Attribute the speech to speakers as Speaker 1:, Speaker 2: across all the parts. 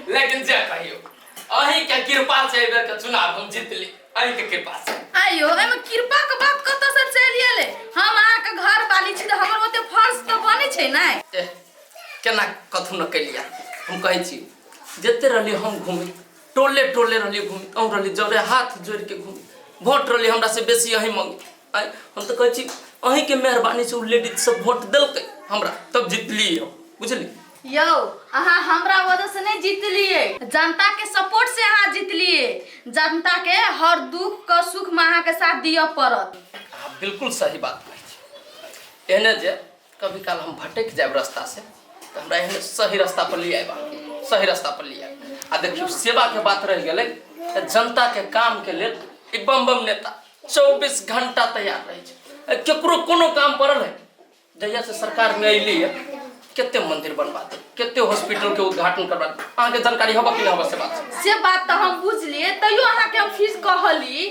Speaker 1: लेकिन जे कहियो, अहीं के कृपा से एहि बेर के चुनाव हम जीतली, अहीं के कृपा से।
Speaker 2: आइयो, एहिमे कृपा के बात कतऽ से चलि एलै? हम अहाँके घर वाली छी तऽ हमर ओते फर्ज तऽ बनै छै ने।
Speaker 1: एह, केना कथू न केलिया। हम कहै छी, जते रहली हम घूमी, टोले टोले रहली घूमी, अहूँ रहली जरे हाथ जोड़ के घूमी, वोट रहली हमरा से बेसी अहीं मंगी। आँय, हम तऽ कहै छी अहींके मेहरबानी से ओ लेडीज सब वोट देलकै हमरा, तब जीतली हम, बुझली?
Speaker 2: यौ, अहाँ हमरा वजह से नहीं जीतलिए, जनता के सपोर्ट से अहाँ जीतलिए। जनता के हर दुख के सुख में अहाँ के साथ दिअ पड़त।
Speaker 1: अहाँ बिल्कुल सही बात कहै छी। एहने जे कभी काल हम भटक जायब रास्ता से तऽ हमरा एहने सही रास्ता पर ले आयब, अहाँ सही रास्ता पर ले आयब। आ देखियौ, सेवा के बात रहि गेलै तऽ जनता के काम के लेल ई बम बम नेता 24 घंटा तैयार रहै छै। केकरो कोनो काम पड़ल है, जहिया से सरकार में अयली है कते मंदिर बनवा दे, कते हॉस्पिटल के उद्घाटन करवा दे। अहाँके जानकारी हबा कि नहि हबा से बात?
Speaker 2: से बात तऽ हम बुझलिए, तैयो अहाँके हम फिर कहली।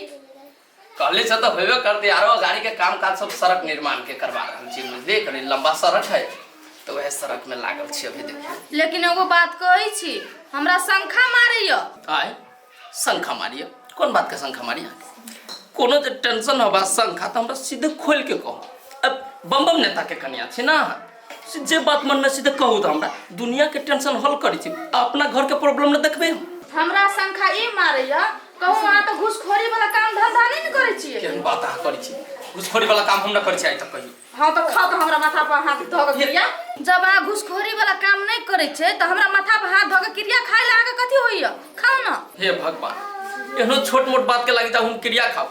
Speaker 1: कहले से तऽ होबे करते। आरो गाड़ी के काम काज सब सड़क निर्माण के करवा रहल छी, बुझलिए? कनी लंबा सड़क है तऽ वएह सड़क में लागल छी अभी, देखियौ।
Speaker 2: लेकिन एगो बात कहै छी, हमरा शंखा मारैया।
Speaker 1: आय, शंखा मारिए? कोन बात के शंखा मारिए? कोनो जे टेंशन होबा, शंखा, तऽ हमरा सीधे खोल के कहू। अब बम बम नेता के कनिया छी ना, से जे बात मन में सीधे कहू, तऽ हमरा दुनिया के टेंशन हल करै छी आ अपना घर के प्रॉब्लम न देखबै हम।
Speaker 2: हमरा शंखा ई मारैया, कहू अहाँ तऽ घूसखोरी वाला काम धंधा नहि ने करै छियै?
Speaker 1: केहन बात अहाँ करै छी? घूसखोरी वाला काम हम न करै छी आइ तक कहियो।
Speaker 2: हाँ तऽ खाउ तऽ हमरा माथा पर हाथ धऽ के क्रिया। जब अहाँ घूसखोरी वाला काम नहि करै छै तऽ हमरा माथा पर हाथ धऽ के क्रिया खाय लए अहाँके कथी होइया? खाउ ने।
Speaker 1: हे भगवान, एहनो छोट मोट बात के लागि तऽ हम क्रिया खाउ?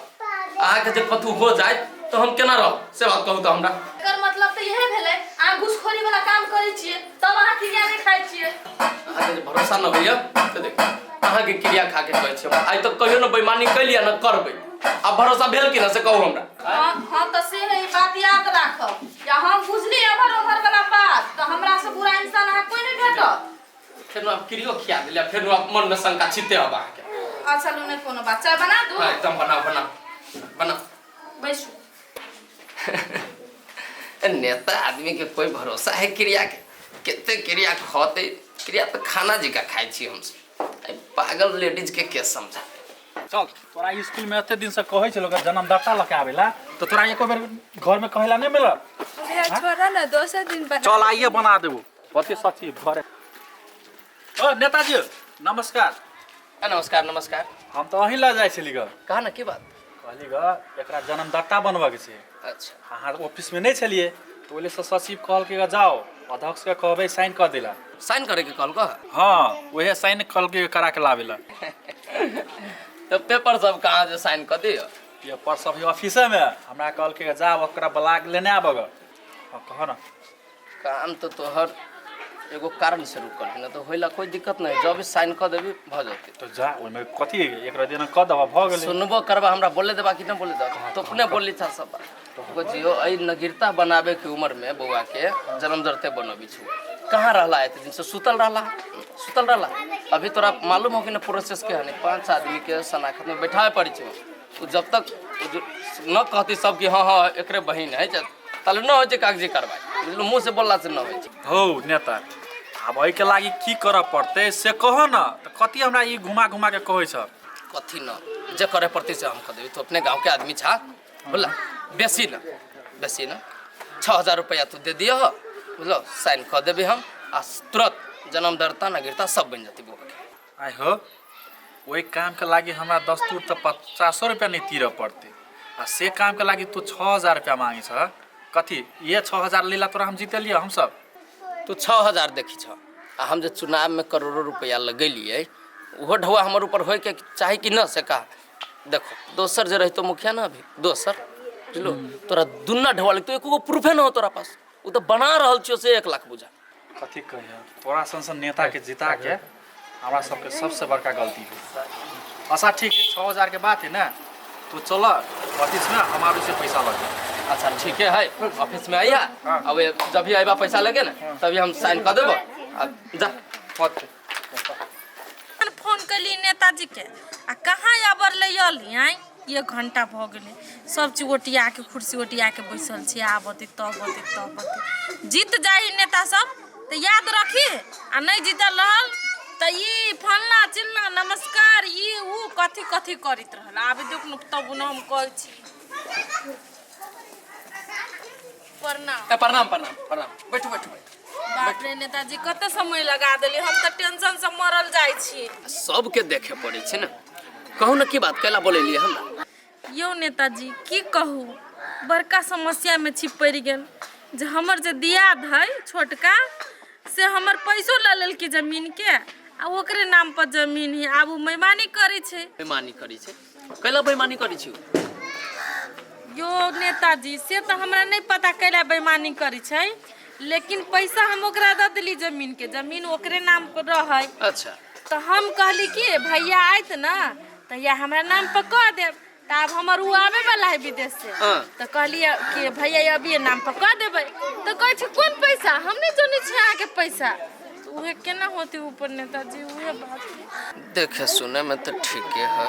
Speaker 1: अहाँके जे कथू हो जाए तऽ हम केना रहब, से बात कहू तऽ हमरा।
Speaker 2: एकर मतलब तऽ इहे भेलै, अहाँ घूसखोरी वाला काम करै छियै तब अहाँ क्रिया नहि खाइ छियै।
Speaker 1: अहाँके जे भरोसा न होइया तऽ देख, अहाँके क्रिया खा के कहै छी, हम आइ तक कहियो न बेईमानी कैलियै न करबै। आब भरोसा भेल कि न, से कहू हमरा।
Speaker 2: हाँ हाँ, तऽ से है, ई बात याद राखब, या हम बुझली एम्हर ओम्हर वाला बात तऽ हमरा से बुरा इंसान अहाँ कोई नहि भेटत।
Speaker 1: फेर आब क्रियो खिया देलियै, फेर आब मन में शंका छिते अब अहाँके।
Speaker 2: अच्छा लू, नहि कोनो बात, चाय बना दू?
Speaker 1: हाँ, एकदम, बनाओ बनाओ बनाओ।
Speaker 2: बैसू।
Speaker 1: नेता आदमी के कोई भरोसा है क्रिया के? कते क्रिया खते, क्रिया तऽ खाना जकाँ खाइ छी हमसब। एहि पागल लेडीज के के समझा।
Speaker 3: चल, तोरा स्कूल में एते दिन से कहै छलो कि जन्मदाता लऽ के आवेला, तऽ तोरा एको बेर घर में कहेला नहीं मिलल?
Speaker 4: भैया, छोड़ा ना, दोसर दिन बना।
Speaker 3: चल, आइए बना देबो। कथी सचिव घरे? ओ नेताजी, नमस्कार।
Speaker 1: नमस्कार नमस्कार।
Speaker 3: हम तऽ अहीं लग जाइ छली ग।
Speaker 1: कहा ना, की बात?
Speaker 3: कहली ग, एकरा जन्मदाता बनबऽ के छै।
Speaker 1: अच्छा।
Speaker 3: अहाँ ऑफिस में नहीं छलिए तऽ ओहि से सचिव कहलकै ग, जाओ अध्यक्ष के कहबै साइन कऽ देला।
Speaker 1: साइन करे के कहलको?
Speaker 3: हाँ, वहे साइन कहलकै करा के लाबे ला।
Speaker 1: तऽ पेपर सब कहाँ जे साइन कऽ दियौ?
Speaker 3: पेपर सब है ऑफिसे में। हमरा कहलकै ग, जा ओकरा बुला के लेने आबऽ ग। हाँ, कह ना।
Speaker 1: काम तऽ तोहर एगो कारण से रुकल है, ना तऽ होइला कोई दिक्कत नहीं, जब भी साइन कऽ देबी भऽ जेतै।
Speaker 3: तो जा, ओहिमे कथी, एकरा दिन कऽ देबा, भऽ गेलै।
Speaker 1: सुनबो करबा, हमरा बोले देबा कि ना बोले देबा? तो अपने बोली था सब बात। जियो, एहि नगीरता बनाबे के उम्र में बौआ के जन्म जरते बनबी छु। कहाँ रहला एते दिन से? सुतल रहला, सुतल रहला। अभी तोरा मालूम हो कि ना प्रोसेस के हनी? 5 आदमी के शनाखत में बैठावे पड़ी छो। उ जब तक उ जो न कहती सब कि हाँ हाँ एकरे बहिन है, ताले न होइ छै कागजी कार्रवाई, बुझलु? मुँह से बोलला से न होइ छै।
Speaker 3: हौ नेता, आब एहिके लागि की करऽ पड़तै से कह न, तऽ कथी हमरा ई घुमा घुमा के कहै छ?
Speaker 1: कथी न, जे करे पड़तै से हम कह देबै। तू अपने गाँव के आदमी छा, बुझला? बेसी न, बेसी न, 6000 रुपया तू दे दियह, बुझलो? साइन कऽ देबै हम आ तुरंत जन्म दर्ता नगीरता सब बनि जेतै बौआ के।
Speaker 3: आइ हो, ओहि कामके लागि हमरा दस्तूर तऽ 50 रुपया नहि तीरऽ पड़तै, आ से कामके लागि तू 6000 रुपया मांगै छ? कथी ये 6000 लेला तोरा हम जीतलियै हमसब?
Speaker 1: तू 6000 देखी छ, आ हम जे चुनावमे करोड़ो रुपया लगेलियै, ओहो ढौआ हमर ऊपर होइके चाही कि न, से कहा। देखो, दोसर जे रहितो मुखिया ना अभी दोसर, बुझलो, तोरा दुन्ना ढौआ लगतो, एको गो प्रूफे न हो तोरा पास। ओ तऽ बना रहल छियो से 1 लाख बुझा।
Speaker 3: कथी कहिया, तोरा सन सन नेता के जिता के हमरा सबके सबसे बड़का गलती हो। अच्छा ठीक है, 6000 के बात है ना, तो चल ऑफिस में, हमारे से पैसा लगे।
Speaker 1: अच्छा ठीक है, ऑफिस में आइया।
Speaker 3: हाँ।
Speaker 1: अब ये जब भी आइबा पैसा लगे ना, तभी हम साइन कर देबो। अब जा।
Speaker 2: फोन कली नेताजी के आ कहाँ अबर ले अली? आँय, एक घंटा भऽ गेलै, सब चीज ओटिया के कुर्सी ओटिया के बैसल छी, आब अतै तब अतै तब अतै। जीत जाइ नेता सब तऽ
Speaker 5: तऽ याद रखी आ नहि जीतल रहल तऽ ई फलना चिलना नमस्कार ई उ कथी कथी करैत रहल आब देख न तब न हम कहै छी प्रणाम
Speaker 1: ए, प्रणाम प्रणाम प्रणाम बैठू बैठू बैठू
Speaker 5: बाप रे नेताजी कते समय लगा देली हम तऽ टेंशन से मरल जाइ छी
Speaker 1: सबके देखे पड़ै छै ने कहू ने की बात कैला बोलेलियै हमरा
Speaker 5: यौ नेताजी की कहू बड़का समस्यामे छी पड़ि गेल जे हमर जे दियाद है छोटका से हमर पैसो लऽ लेलकै जमीनके आ ओकरे नाम पर जमीन है आब ओ बेईमानी करै छै
Speaker 1: बेईमानी करै छै कैला बेईमानी करै छै उ?
Speaker 5: यो नेताजी से तऽ हमरा नहि पता कैला बेईमानी करै छै लेकिन पैसा हम ओकरा दऽ देली जमीनके जमीन ओकरे नाम पर रहै
Speaker 1: अच्छा
Speaker 5: तऽ हम कहली कि भैया आयत ने तऽ या हमरा नाम पर कऽ देब तऽ आब हमर ओ आबै वाला है विदेश से
Speaker 1: हाँ।
Speaker 5: तऽ कहलियै कि भैया अभी नाम पर कऽ देबै तऽ कहै छै कोन पैसा हम नहि जनै छियै अहाँके पैसा तऽ उहे केना होतै ऊपर नेताजी उहे बात है।
Speaker 1: देखे सुने में तो ठीके है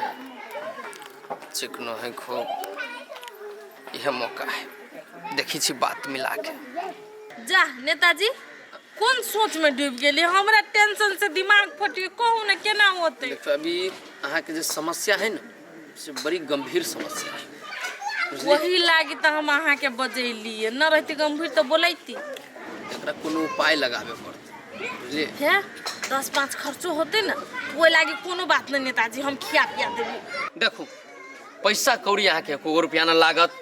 Speaker 1: चिकनो है खूब यह मौका है देखी छी बात मिला के
Speaker 5: जा नेताजी कोन सोच में डूबि गेली हमरा टेंशन से दिमाग फटि कहू ने केना होतै
Speaker 1: देखो अभी अहाँके जे समस्या है ने से बड़ी गंभीर समस्या है बुझलियै
Speaker 5: वही लागी तऽ हम अहाँके बजैलियै न रहती गंभीर तऽ बोलैती
Speaker 1: एकरा कोनो उपाय लगाबे पड़तै बुझलियै
Speaker 5: हे दस पाँच खर्चो होतै ने ओहि लागी कोनो बात नहि नेताजी हम खिया पिया देबै
Speaker 1: देखू पैसा कौड़ी अहाँके एको रुपया न लागत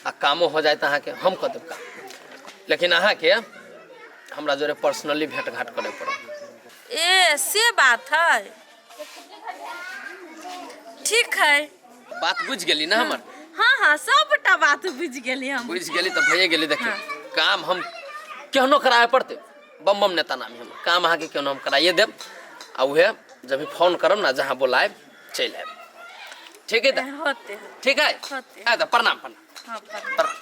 Speaker 1: आ कामो हो जायत अहाँके हम कऽ देब काम लेकिन अहाँके हमरा जोरे पर्सनली भेंट घाट करे पड़त
Speaker 5: ए से बात है ठीक है
Speaker 1: बात बुझि गेली ना हमर
Speaker 5: हाँ हाँ सबटा बात बुझि गेली हम
Speaker 1: बुझि गेली तऽ भइए गेली देखियौ काम हम केहनो कराबे पड़तै बम बम नेता नाम हम काम अहाँके केहनो हम कराइए देब आ उहे जब भी फोन करब ना जहाँ बोलायब चलि आयब ठीक है तऽ
Speaker 5: होते
Speaker 1: ठीक है
Speaker 5: होते।
Speaker 1: आ तऽ प्रणाम प्रणाम
Speaker 5: हाँ प्रणाम।
Speaker 1: प्रणाम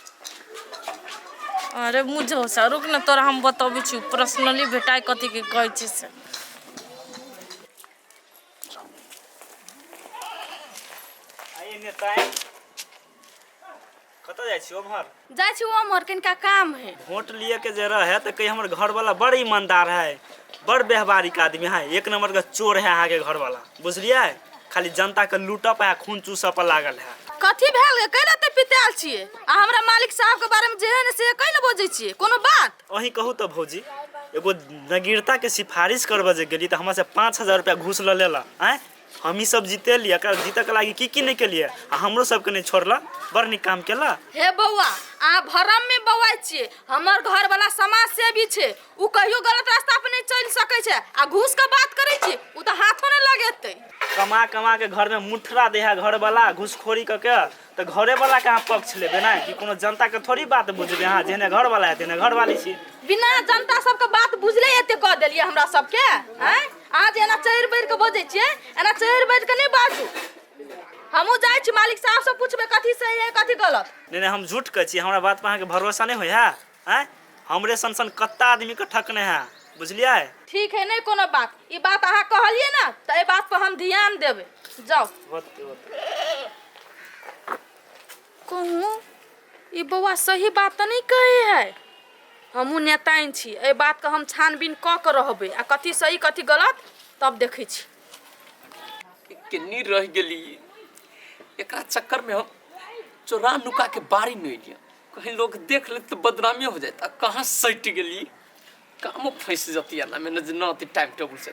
Speaker 5: अरे मुझे रुक ने तोरा हम बतबै छी पर्सनली भेटाइ कथी के कहै छी से
Speaker 6: आइए नेता कतऽ जाइ छी ओम्हर
Speaker 2: जाइ छी ओम्हर कनिका काम है
Speaker 6: वोट लिए के जे रहे तऽ कही हमर घरवाला बड़ ईमानदार है बड़ व्यवहारिक आदमी है एक नंबर के चोर है अहाँके घरवाला बुझलियै खाली जनता के लूटऽ पर है खून चूसऽ पर लागल है
Speaker 2: कथी भेल गे कैला ते पितायल छियै आ हमरा मालिक साहब के बारे में जे है ने से कैला बजै छियै कोनो बात
Speaker 6: अहीं कहू तऽ भौजी एगो नगीरता के सिफारिश करबऽ जे गेली तऽ हमरा से 5000 रुपया घूस लऽ लेला आँय हमही सब जीतेली एकरा जीतऽके लागि की की नहि केलियै आ हमरो सबके नहि छोड़ला बड़ नीक काम केला
Speaker 2: हे बौआ अहाँ भरम में बौआइ छियै हमर घर वाला समाज सेवी छै उ कहियो गलत रास्ता पर नहि चलि सकै छै आ घूस के बात करै छी उ तऽ हाथो नहि लगेतै
Speaker 6: कमा कमा के घर में मुठरा दे है घर वाला घूसखोरी कऽ के तऽ घरे वाला के अहाँ पक्ष लेबै ने कि कोनो जनता के थोड़ी बात बुझबै अहाँ जेहने घर वाला है तेहने घर वाली छी
Speaker 2: बिना जनता सबके बात बुझले एते कऽ देलियै हमरा सबके आँय अहाँ जे एना चढ़ि बढ़ि कऽ बजै छियै एना चढ़ि बढ़ि कऽ नहि बाजू हमहूँ जाइ छी मालिक साहब से पूछबै कथी सही है कथी गलत
Speaker 6: नहि नहि हम झूठ कहै छी हमरा बात पर अहाँके भरोसा नहि होइ है आँय हमरे सन सन कत्ता आदमीके ठकने है बुझलियै
Speaker 2: ठीक है नहि कोनो बात ई बात अहाँ कहलियै ने तऽ एहि बात पर हम ध्यान देबै जाउ
Speaker 6: होतै होतै
Speaker 5: कहूँ ई बौआ सही बात तऽ नहि कहै है
Speaker 2: हमहूँ नेताइन छी एहि बातके हम छानबीन कऽ के रहबै आ कथी सही कथी गलत तब देखै छी
Speaker 1: केन्नी रहि गेली एकरा चक्कर में हम चोरा नुका के बाड़ी नहीं लिया कहीं लोग देख ले तो बदनामी हो जाता कहाँ सट गेली कामो फंस जती ना मैंने जे न होती टाइम टेबुल से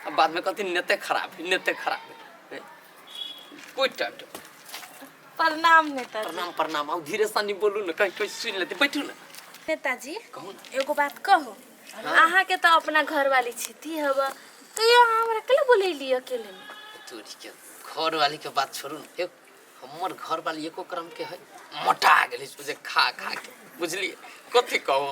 Speaker 1: अब बाद में कहती नेते खराब है नेते खराब है कोई टाइम टेबुल
Speaker 5: प्रणाम नेताजी
Speaker 1: प्रणाम प्रणाम आओ धीरे सानी बोलू ना कहीं कोई सुन लेते बैठू ना
Speaker 5: नेताजी
Speaker 1: कहू ना
Speaker 5: एगो बात कहू अहाँके तऽ अपना घरवाली छी हब तो यो अहाँ हमरा केला बोलेली अकेले में
Speaker 1: तोरी के घर वाली के बात छोड़ू ना एक हमर घर वाली एको क्रम के है मोटा गेलै जे खा खा के बुझलिए कथी कहू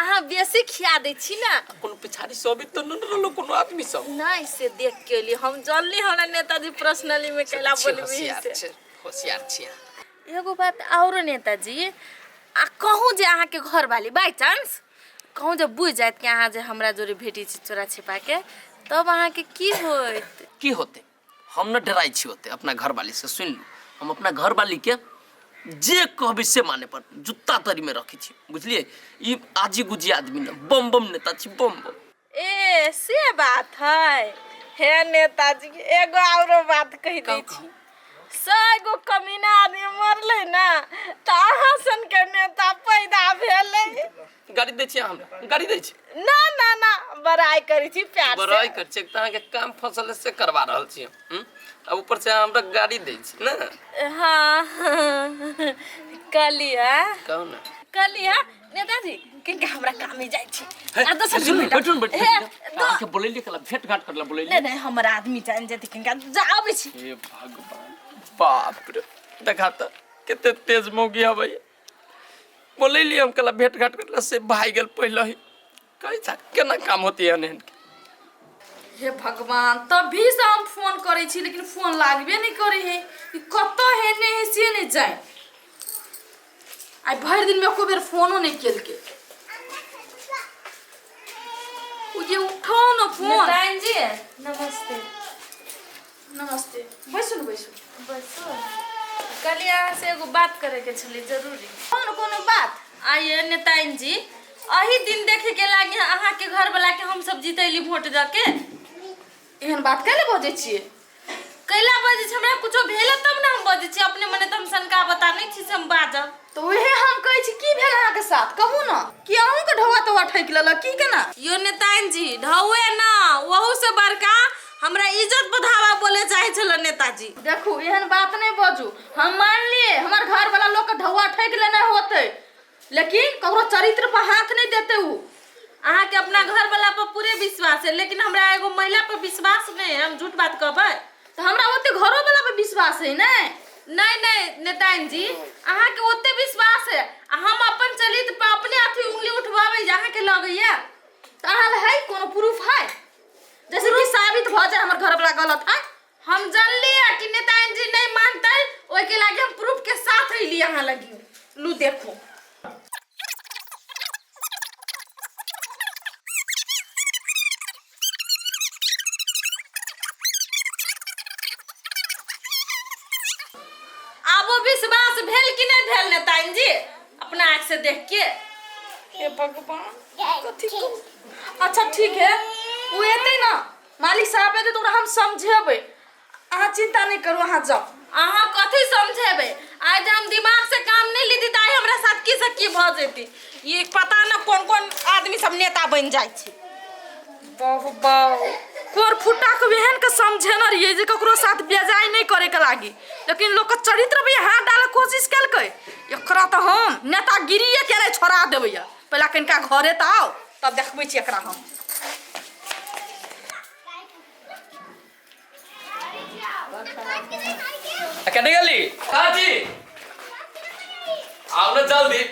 Speaker 5: अहाँ बेसी खिया दै छी ने
Speaker 1: कोनो पिछाड़ी सब तऽ न रहलो कोनो आदमी सब
Speaker 5: नहीं से देख के एली हम जानली हमरा नेताजी पर्सनली में कैला
Speaker 1: छी
Speaker 5: बोलबी
Speaker 1: होशियार
Speaker 5: से
Speaker 1: छै होशियार छी अहाँ।
Speaker 5: एगो बात औरो नेताजी आ कहूँ जे अहाँके घरवाली बाई चांस कहूँ जे बुझि जायत कि अहाँ जे हमरा जोरे भेटै छी चोरा छिपा के तब अहाँके की होइत
Speaker 1: की होते हम न डराइ छी होते अपना घरवाली से सुन लू हम अपना घरवाली के जे कहबै से माने पर जुत्ता तरीमे रखै छी बुझलियै ई आजी गुजी आदमी ने बम बम नेता छी बम बम
Speaker 5: ए से बात है हे नेताजी एगो औरो बात कहि दै छी 100 गो कमीना आदमी मरलै ने तऽ अहाँ सनके नेता पैदा भेलै
Speaker 1: गाड़ी दै छी अहाँ हमरा गाड़ी दै छी
Speaker 5: ना ना ना बड़ाई करै छी प्यार से
Speaker 1: बड़ाई कर छी तऽ अहाँके काम फसल है से करवा रहल छी हम हम्म? आ ऊपर से अहाँ हमरा गाड़ी दै छी ने
Speaker 5: हाँ कहलियै
Speaker 1: कहू ने
Speaker 5: कहलियै नेताजी किनका हमरा कामे जाइ छी
Speaker 1: हे,
Speaker 5: आ दोसर
Speaker 1: सुनू,
Speaker 5: दिन
Speaker 1: बैठू ने, बैठू
Speaker 5: हे,
Speaker 1: अहाँके बोलैलियै कला भेंट घाट करला बोलैलियै
Speaker 5: नहि नहि हमर आदमी जानि जेतै किनका जा आबै छी
Speaker 1: हे भगवान बाप रे देखा तऽ कते तेज मौगी हबै बोलैलियै हम कला भेंट घाट करला से भागि गेल पहिले ही कहै छा केना काम होती एहन एहन के
Speaker 2: हे भगवान तभी से हम फोन करै छी लेकिन फोन लागबे नहि करै है ई कतऽ है नहि है से नहि जाए आइ भरि दिनमे एको बेर फोनो नहि केलकै ओ जे उठाउ ने फोन
Speaker 5: नेताइन जी नमस्ते
Speaker 2: नमस्ते बैसू ने बैसू
Speaker 5: बैसू कहलियै अहाँसँ एगो बात करैके छलै जरूरी
Speaker 2: कोन कोनो बात
Speaker 5: आइए नेताइन जी एही दिन देखे के लागी अहाँके घरवला के हम सब जीतैली वोट दऽ के
Speaker 2: एहन बात कैले बजै छियै
Speaker 5: कैला बजै छै हमरा कुछो भेल तब ने हम बजै छी अपने मने तऽ हम सनका बता नहि छी से हम बाजब
Speaker 2: तऽ उहे हम कहै छी की भेल अहाँके साथ कहू ने कि अहूँके ढौआ तौआ ठकि लेलक की केना
Speaker 5: यो नेताइन जी ढौए ना ओहू से बड़का हमरा इज्जत बढ़ावा बोले चाहे छल नेताजी
Speaker 2: देखू एहन बात नहि बजू हम मानलियै हमर घर वाला लोग के ढौआ ठकि लेने होतै लेकिन ककरो चरित्र पर हाथ नहि देतै उ
Speaker 5: अहाँके अपना घर वाला पर पूरे विश्वास है लेकिन हमरा एगो महिला पर विश्वास नहीं है हम झूठ बात कहबै
Speaker 2: तऽ हमरा ओते घरो वाला पर विश्वास है ने
Speaker 5: नहीं नहीं नेताइन जी अहाँके ओते विश्वास है आ हम अपन चरित्र पर अपने अथी उंगली उठबाबै जे अहाँके लगैया
Speaker 2: तऽ अहाँ लए है कोनो प्रूफ है जैसे कि साबित भऽ जाए हमर घर वाला गलत है
Speaker 5: हम जानलियै कि नेताइन जी नहीं मानतै ओहिके लागी हम प्रूफ के साथ अइली अहाँ लगी लू देखो आबो विश्वास भेल कि नहीं भेल नेताइन जी अपना आँख से देख के
Speaker 2: हे भगवान कथी कहू अच्छा ठीक है ओ एतै ना मालिक साहब एतै तऽ ओकरा हम समझेबै अहाँ चिंता नहि करू अहाँ जाउ
Speaker 5: अहाँ कथी समझेबै आइ जे हम दिमाग से काम नहीं लेती तऽ आइ हमरा साथ की से की भऽ जेती ई पता न कोन कोन आदमी सब नेता बनि जाइ छै
Speaker 2: बाह बाह कोर फुटा के एहन के समझेने रहियै जे ककरो साथ बेजाय नहि करे के लागी लेकिन लोग के चरित्र पे हाथ डाले कोशिश केलकै एकरा तऽ हम नेतागिरिये केनाइ छोड़ा देबै पहिले कनिका घरे तऽ आउ तब देखबै छी एकरा हम
Speaker 1: कने गेली काजी आओ ना जल्दी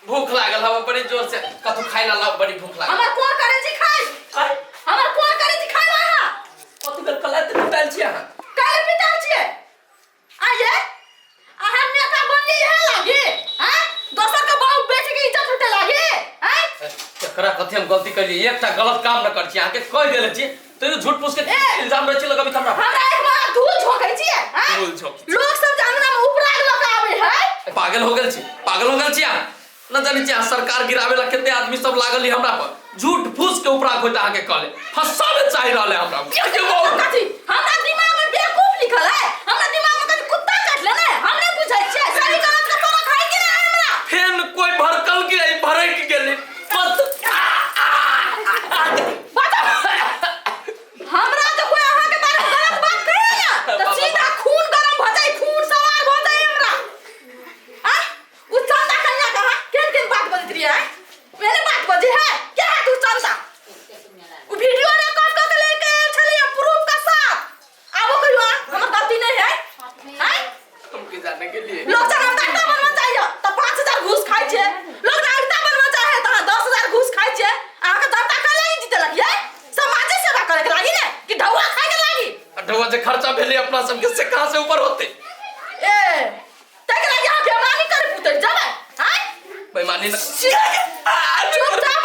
Speaker 1: भूख लागल हवा बड़ी जोर से कथू खाइ ला लाओ बड़ी भूख लागल
Speaker 2: हमर कोन करे छी खाइ
Speaker 1: आय
Speaker 2: हमर कोन करे छी खाइ अहाँ
Speaker 1: कथू बेर कला तऽ पिताल छी अहाँ
Speaker 2: काल्हि पिताल छियै आइए अहाँ नेता बनली इहे लागी हैं दोसर के बहू बेच के इज्जत लूटे लागी हैं
Speaker 1: एकरा कथी हम गलती करिए एकटा गलत काम न कर छी अहाँके कहि देले छी तैयो झूठ फूस के
Speaker 2: ए!
Speaker 1: इल्जाम रहै छी लगबैत हमरा
Speaker 2: हमरा एक बार धूल झोंकै छियै हैं
Speaker 1: धूल झोंकै
Speaker 2: लोग सब जे अंगना में उपराग लऽ के आबै है
Speaker 1: पागल हो गेल छी पागल हो गेल छी अहाँ न जानै छी अहाँ सरकार गिरावे ला कते आदमी सब लागल ये हमरा पर झूठ फूस के उपराग होइत अहाँके कहले फंसावे चाहि रहल है हमरा
Speaker 2: कथी हमरा दिमाग में बेवकूफ लिखल है हमरा दिमाग में कथी कुत्ता काट लेने हम नहीं बुझै छियै सही गलत के फरक है कि नहीं हमरा
Speaker 1: फेन कोई भड़कल के भड़क गेलै मत
Speaker 2: हमरा जे कोई अहाँ के बारे में गलत बात कहे ना तो सीधा खून गरम भ जाई खून सवार भ जाई हमरा आ उ चंदा कन्या कहा केन केन बात बजैत रहियै आँय? पहले बात बजे है क्या है तू चंदा उ वीडियो रिकॉर्ड क के लेके आयल छलैया प्रूफ के साथ आबो कहियो आ हमर गलती नहीं है आँय?
Speaker 1: तुमके जाने के लिए
Speaker 2: लोग जन्मदाता बनवा चाहिए तो 5,000 घूस खाइ छै लोग नागरिकता बनवा चाहे तो 10,000 घूस खाइ छै अहाँके जनता कऽ लागी जीतेलक ये समाजे सेवा करे के लागी ने कि ढौआ खाए के लागी
Speaker 1: आ ढौआ जे खर्चा भेलै अपना सबके से कहाँ से ऊपर होते
Speaker 2: ए ताहिके लागी अहाँ बेमानी करे पुतरि जेबै आँय
Speaker 1: बेईमानी न
Speaker 2: चुपचाप